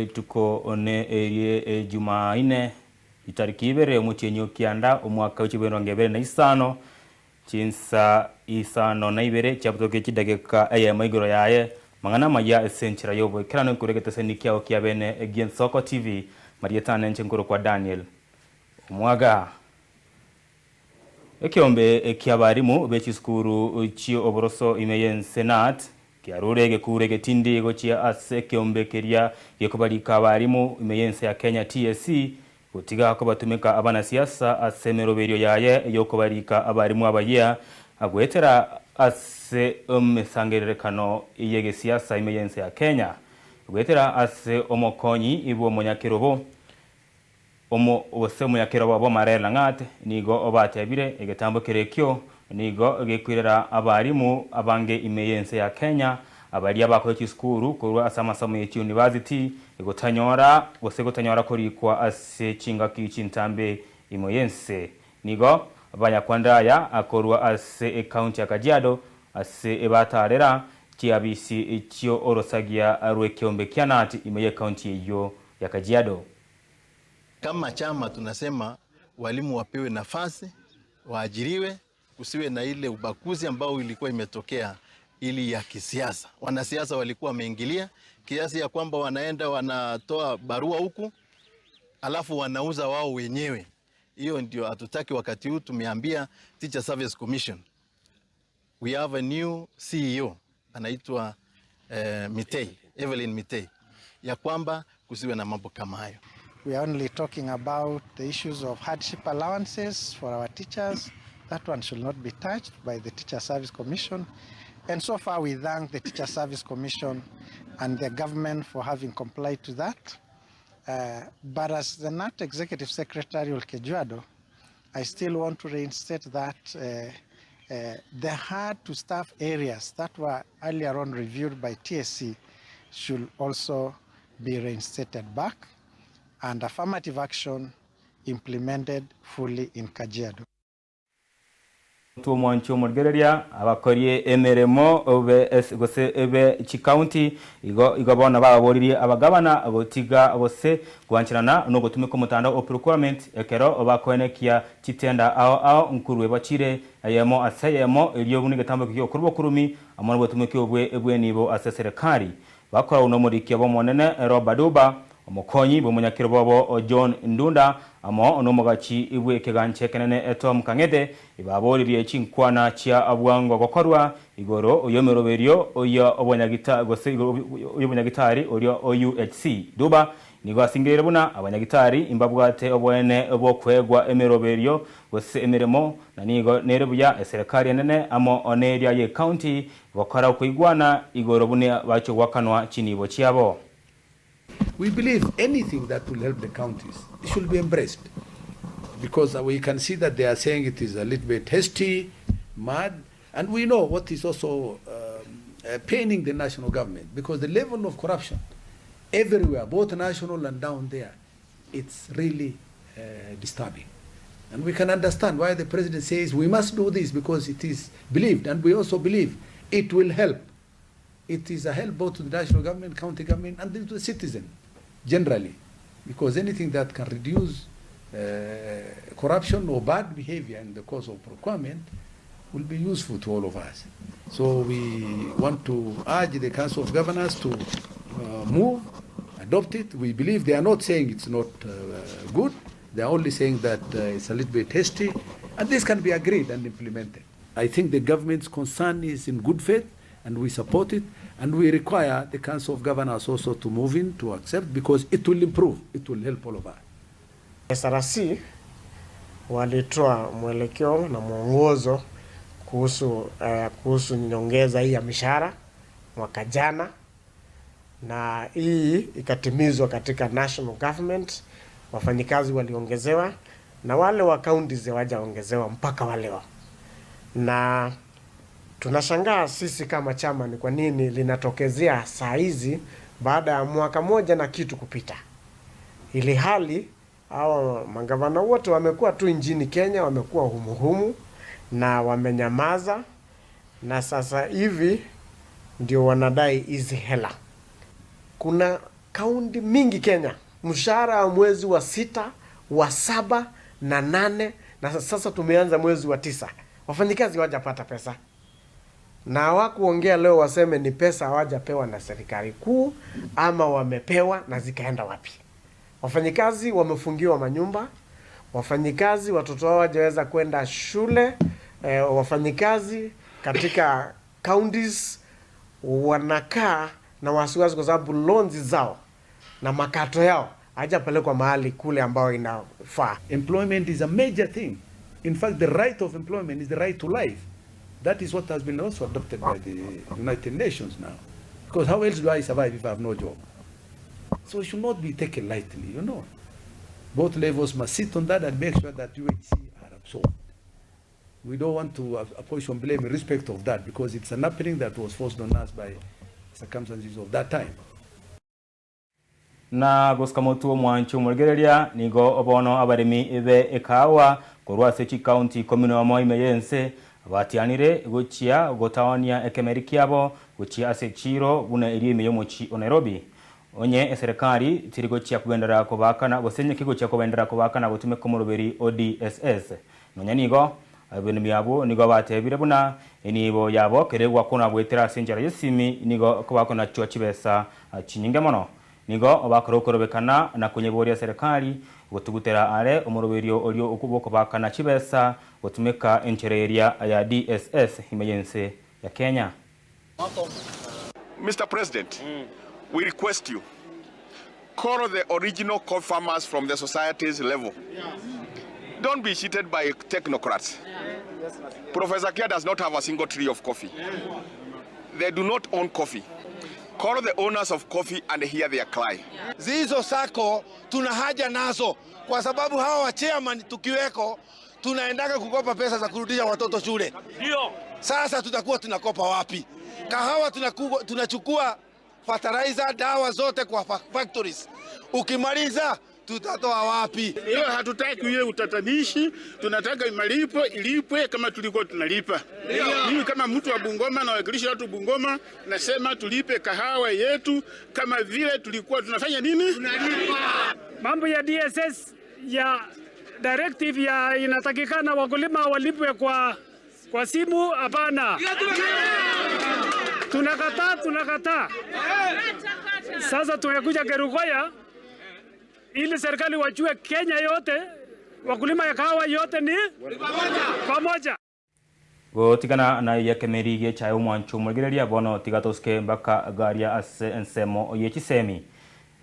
Rituko ne erie Jumaine, chitariki ibere omotienyi o kianda, omwaka o chibirongo ebere na isano, chinsa isano na ibere chiabutokia chidageka eyemo igoro yaye, mang'ana amaya ase enchera y'oboikeranu nkorwa egeteseni kiao kia bene gi'Ensoko TV, marieta ane inche nkorokwa Daniel Omwaga. Ekeombe ki'abarimu be chisukuru chi'oboroso ime y'ense KNUT kiarure egekuro egetindi gochia ase ekeombe keria gekobarika abarimu ime y'ense ya Kenya TSC gotiga kobatumeka abanasiasa ase emeroberio yaye y'okobarika abarimu abayia goetera ase emesangererekano y'egesiasa ime y'ense ya Kenya goetera ase omokonyi bw'omonyakerobo Omo gose omonyakerogo bw'amarere Lang'at nigo batebire, Egetambo kere ekio nigo gekoirera abalimu abange ime y'ense ya Kenya baria bakoya chisukuru korwa ase amasomo ye chiunivasiti gotanyora gose gotanyora korikwa ase chingaki chintambe ime y'ense. Nigo bayakwanire aya korwa ase ekaunti ya Kajiado ase ebatarera chiabisi chi'orosagia rw'ekeombe kia Knut ime y'ekaunti eyio ya Kajiado. Kama chama tunasema walimu wapewe nafasi, waajiriwe, kusiwe na ile ubaguzi ambao ilikuwa imetokea ili ya kisiasa. Wanasiasa walikuwa wameingilia kiasi ya kwamba wanaenda wanatoa barua huku alafu wanauza wao wenyewe. Hiyo ndio hatutaki. Wakati huu tumeambia Teacher Service Commission, we have a new CEO anaitwa Mitei, Evelyn Mitei, ya kwamba kusiwe na mambo kama hayo. We are only talking about the issues of hardship allowances for our teachers. That one should not be touched by the Teacher Service Commission. And so far we thank the Teacher Service Commission and the government for having complied to that. But as the KNUT Executive Secretary Olkejuado, I still want to reinstate that the hard to staff areas that were earlier on reviewed by TSC should also be reinstated back and affirmative action implemented fully in Kajiado. Omwanchi omorigereria abakorie emeremo be gose be chikaunti igo igo bono bababoririe abagabana gotiga gose gwancherana nogotumeka omotandao o procurement ekero bakoenekia chitenda ao ao nkorwe bachire eyemo ase eyemo erio buna egetambo ekio giokorwa okorumi amo nobotumeki obwe bw'enibo ase eserekari Bakoragwa nomorikia bw'Omonene Robert Duba, omokonyi bw'omonyakero bobo John Ndunda, amo nomogachi bw'ekegancha ekenene Tom Kang'ethe, ibaboririe chinkwana chia bwango gokorwa igoro y'emeroberio y'obonyagita gose igoro y'obonyagitari oria o UHC. Duba nigo asingereire buna abanyagitari imbabwate oboene bw'okoegwa emeroberio gose emeremo na nigo nere buya eserekari enene amo neria y'ecounty Gokora okoigwana igoro buna bachia goakanwa chinibo chiabo. We believe anything that will help the counties should be embraced because we can see that they are saying it is a little bit hasty, mad, and we know what is also um, paining the national government because the level of corruption everywhere, both national and down there, it's really uh, disturbing. And we can understand why the president says we must do this because it is believed, and we also believe it will help. It is a help both to the national government, county government, and to the citizen generally, because anything that can reduce corruption or bad behavior in the course of procurement will be useful to all of us. So we want to urge the Council of Governors to move, adopt it. We believe they are not saying it's not good. They are only saying that it's a little bit hasty, and this can be agreed and implemented. I think the government's concern is in good faith, and we support it, and we require the Council of Governors also to move in to accept because it will improve, it will help all of us. SRC walitoa mwelekeo na mwongozo kuhusu nyongeza hii ya mishahara mwaka jana, na hii ikatimizwa katika national government. Wafanyikazi waliongezewa na wale wa counties hawajaongezewa mpaka wa leo, na tunashangaa sisi kama chama ni kwa nini linatokezea saa hizi baada ya mwaka moja na kitu kupita, ili hali hawa magavana wote wamekuwa tu nchini Kenya, wamekuwa humuhumu na wamenyamaza, na sasa hivi ndio wanadai hizi hela. Kuna Kaunti mingi Kenya mshahara wa mwezi wa sita, wa saba na nane na sasa tumeanza mwezi wa tisa, wafanyikazi hawajapata pesa na hawakuongea leo waseme ni pesa hawajapewa na serikali kuu ama wamepewa na zikaenda wapi. Wafanyikazi wamefungiwa manyumba, wafanyikazi watoto wao hawajaweza kwenda shule. Wafanyikazi katika counties wanakaa na wasiwasi kwa sababu loans zao na makato yao hajapelekwa mahali kule ambao inafaa. Employment is a major thing. In fact, the right of employment is the right to life. That is what has been also adopted by the United Nations now. Because how else do I survive if I have no job? So it should not be taken lightly. Both levels must sit on that and make sure that UHC are absorbed. We don't want to apportion blame in respect of that because it's an happening that was forced on us by circumstances of that time. Na gosika motwe omwancho omorigereria nigo bono abaremi be ekahawa korwa ase chikaunti ikomi nomo ime y'ense batianire gochia gotaonia ekemeri kiabo gochia ase echiro buna eria ime y'omochie o Nairobi. Onye eserekari teri gochia kogenderera kobaakana gose onye kegochia kogenderera kobaakana gotumeka omoroberi o DSS. Nonya nigo abaremi abwo nigo batebire buna enibo yabo kere gwakuna goetera ase enchera y'esimi nigo kobakonachwa chibesa chinyinge mono. Nigo bakora okorobekana na konyeboria serikali gotugutera are omoroberio orio bw'okobakana chibesa gotumeka enchera eria ya DSS ime y'ense ya Kenya. Mister President, we request you call the original coffee farmers from the societies level. Don't be cheated by technocrats. Professor Kia does not have a single tree of coffee. They do not own coffee. Call the owners of coffee and hear their cry. Zizo sako tuna haja nazo kwa sababu hawa wa chairman tukiweko tunaendaga kukopa pesa za kurudisha watoto shule. Ndio. Sasa tutakuwa tunakopa wapi? Kahawa tunachukua fertilizer, dawa zote kwa factories. Ukimaliza tutatoa wapi? Hiyo hatutaki ile utatanishi, tunataka malipo ilipwe kama tulikuwa tunalipa. Mimi kama mtu wa Bungoma na wakilisha watu Bungoma, nasema tulipe kahawa yetu kama vile tulikuwa tunafanya nini? Tunalipa. Mambo ya DSS ya directive ya inatakikana wakulima walipwe kwa simu, hapana. Tunakataa, tunakataa. Sasa tumekuja Kerugoya ili serikali wajue Kenya yote wakulima ya kahawa yote ni pamoja. Gotigana na yekemeri gechaye omwancho omorigereria bono tiga tosike mpaka garia ase ensemo ye chisemi.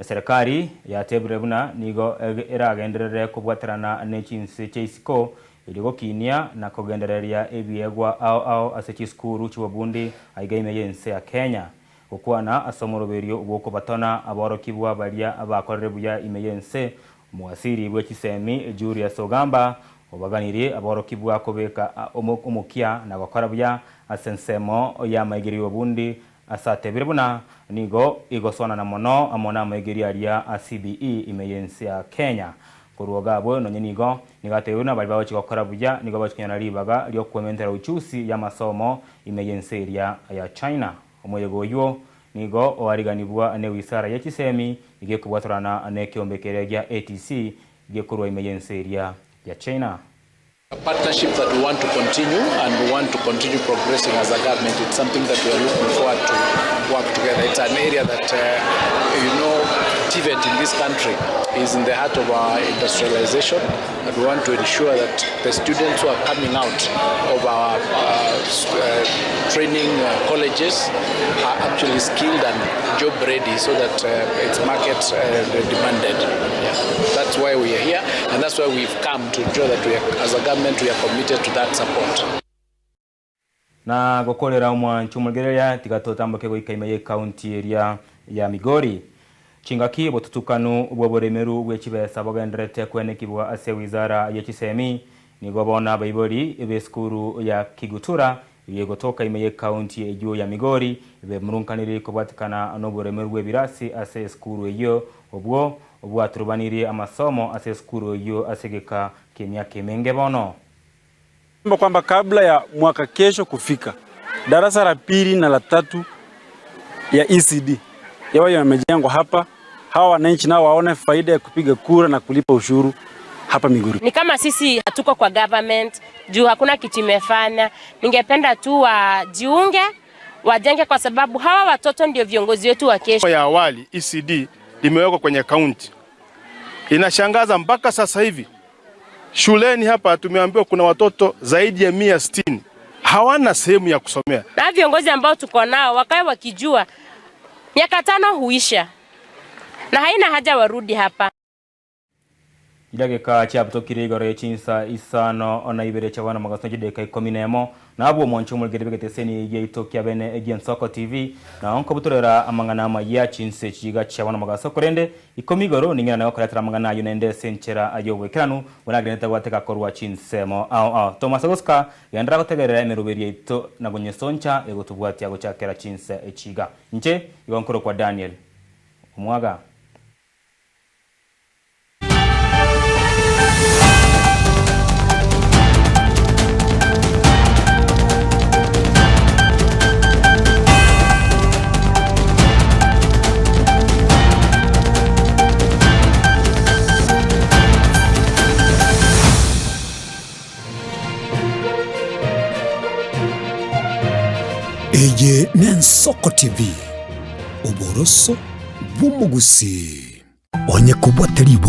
Eserekari yatebire buna nigo eragenderere kobwaterana ne chinse chia isiko erio gokinia na kogendereria ebiegwa ao ao ase chisukuru chibobundi aiga ime y'ense ya Kenya. Gokwana ase omoroberio bwokobatona aborokigwa baria abakorere buya ime y'ense, omowasiri bwe chisemi Julius Ogamba obaganirie aborokigwa kobeka omokia na gokora buya ase ensemo y'amaigerio y'obundi ase atebire buna nigo igosonana mono amo na amaigerio aria a CBE ime y'ense ya Kenya. Korwa gabwe nonye nigo nigo atebire buna baria bagochi gokora buya nigo bagochi konyora ribaga riokoementera uchusi y'amasomo ime y'ense eria ya China. Omoyego oywo nigo oariganibwa ne wisara ya chisemi igekobwatorana ne ekiombe keria gia ATC gekorwa ime y'ense eria ya China. A partnership that we want to continue and we want to continue progressing as a government. It's something that we are looking forward to work together. It's an area that, TVET in this country is in the heart of our industrialization, and we want to ensure that the students who are coming out of our training colleges are actually skilled and job ready so that it's market demanded. That's why we are here, and that's why we've come to ensure that we are, as a government, we are committed to that support. Na gokorera omwancho omorigereria tigatotamboke goika ime ye county area ya Migori. Chingaki botutukanu bw'oboremeru bw'echibesa bogenderete kwenekibwa ase wizara ya chisemi nigo bona baibori b'esukuru ya Kigutura yegotoka ime ye county eyo ya Migori bemurunkanire kobwatikana n'oboremeru bw'ebirasi ase esukuru eyo obwo obwaturubanirie amasomo ase esukuru eyo ase geka k'emiaka emenge bono. Kwamba kabla ya mwaka kesho kufika darasa la pili na la tatu ya ECD yawe yamejengwa hapa. Hawa wananchi nao waone faida ya kupiga kura na kulipa ushuru hapa Migori. Ni kama sisi hatuko kwa government juu hakuna kitu imefanya. Ningependa tu wajiunge wajenge, kwa sababu hawa watoto ndio viongozi wetu wa kesho. Ya awali ECD limewekwa kwenye kaunti. Inashangaza mpaka sasa hivi shuleni hapa tumeambiwa kuna watoto zaidi ya 160 hawana sehemu ya kusomea, na viongozi ambao tuko nao wakae wakijua miaka tano huisha na haina haja warudi hapa. Chidageka chiabutokire igoro ye chinsa isano ona ibere chia magaso chidageka ikomi na emo nabwo omonche omorigeri bw'egeteseni giaito kia bene egia Nsoko TV na nkobutorera amang'ana amaya chinsa echiga chia bono magaso korende ikomi igoro ning'ina nagokoretera amang'ana ayo naende ase enchera ayoboikeranu buna agenderete gwateka korwa chinsemo ao ao Thomas Oscar gendera gotegerera emeroberi yaito na gonyesoncha egotobwatia gochakera chinsa echiga inche igo nkorokwa Daniel Omwaga. Eye n'Ensoko TV, oboroso bw'omogusii. Onye kobwate ribu.